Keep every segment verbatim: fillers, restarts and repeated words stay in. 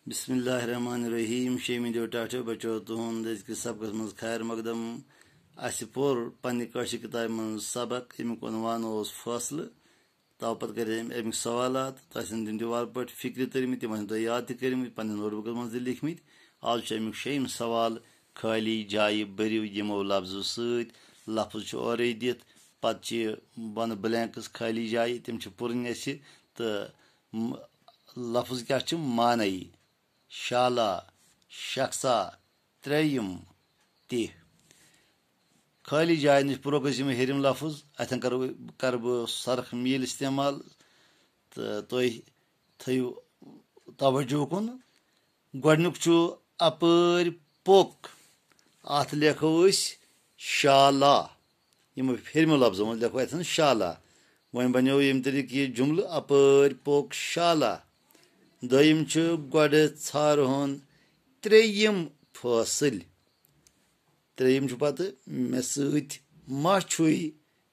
بسم اللہ الرحمن الرحیم۔ شیٚیمہِ دۄہ ٹاٹھیو بچو تُہُنٛد أزکِس سبقس منٛز خیر مقدم۔ اَسہِ پوٚر پننہِ کٲشرِ کِتابہِ منٛز سبق، ییٚمیُک عنوان اوس فٲصلہٕ۔ تو پتہٕ کٔرۍ أمۍ اَمِکۍ سوالات، تۄہہِ آسن تِم تہِ وارٕ پٲٹھۍ فِکرِ تٔرمٕتۍ، تِم آسن تۄہہِ یاد تہِ کٔرمٕتۍ، پننٮ۪ن نوٹ بُکن منٛز تہِ لیٖکھمٕتۍ۔ آز چھُ اَمیُک شیٚیِم سوال، خٲلی جایہِ بٔرِو یِمو لفظو سۭتۍ۔ لفظ چھُ اورَے دِتھ، پتہٕ چھِ بۄنہٕ بلینکس، خٲلی جایہِ، تِم چھِ پُرٕنۍ اَسہِ۔ تہٕ م-، لفظ کیٛاہ چھِ؟ معنی، شالا، شخصا، ترٛیٚیِم تہِ۔ خٲلی جایہِ نِش پُرو أسۍ یِم ہیٚرِم لفظ، اَتھٮ۪ن کرو، کرٕ بہٕ سۄرخ میٖل استعمال، تہٕ تُہۍ تھٲیِو توجہ کُن۔ گۄڈٕنیُک چھُ اَپٲرۍ پوٚک، اَتھ لیکھو أسۍ شالا۔ یِمو ہیٚرمیو لفظو منٛز لیکھو اَتھٮ۪ن شالا۔ وۄنۍ بنیو ییٚمہِ طریٖقہٕ یہِ جملہٕ، اَپٲرۍ پوٚک شالا۔ دوٚیِم چھُ گۄڈٕ ژھارہون ترٛیٚیِم فٲصِل۔ ترٛیٚیِم چھُ پتہٕ مےٚ سۭتۍ ما چھُے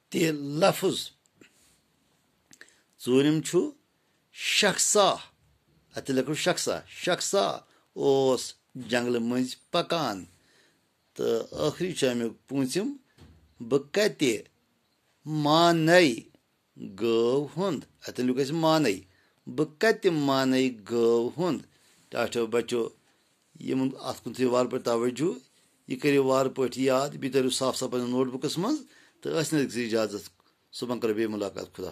تہِ لفظ۔ ژوٗرِم چھُ شخصا، اَتہِ لیکھو شخصا، شخصا اوس جنگلہٕ مٔنٛزۍ پکان۔ تہٕ ٲخری چھُ اَمیُک پوٗنٛژِم، بہٕ کَتہِ مانَے گٲو ہُنٛد۔ اَتٮ۪ن لیوٚکھ اَسہِ مانَے۔ بہٕ کَتہِ مانَے گٲو ہُنٛد؟ ٹاٹھیو بچو، یِمن اَتھ کُن تھٲیِو وارٕ پٲٹھۍ توجہ، یہِ کٔرِو وارٕ پٲٹھۍ یاد، بیٚیہِ تٔرِو صاف صاف پنٛنِس نوٹ بُکس منٛز، تہٕ أسۍ نہٕ أکِس اجازت، صُبحن کرو بیٚیہِ مُلاقات۔ خدا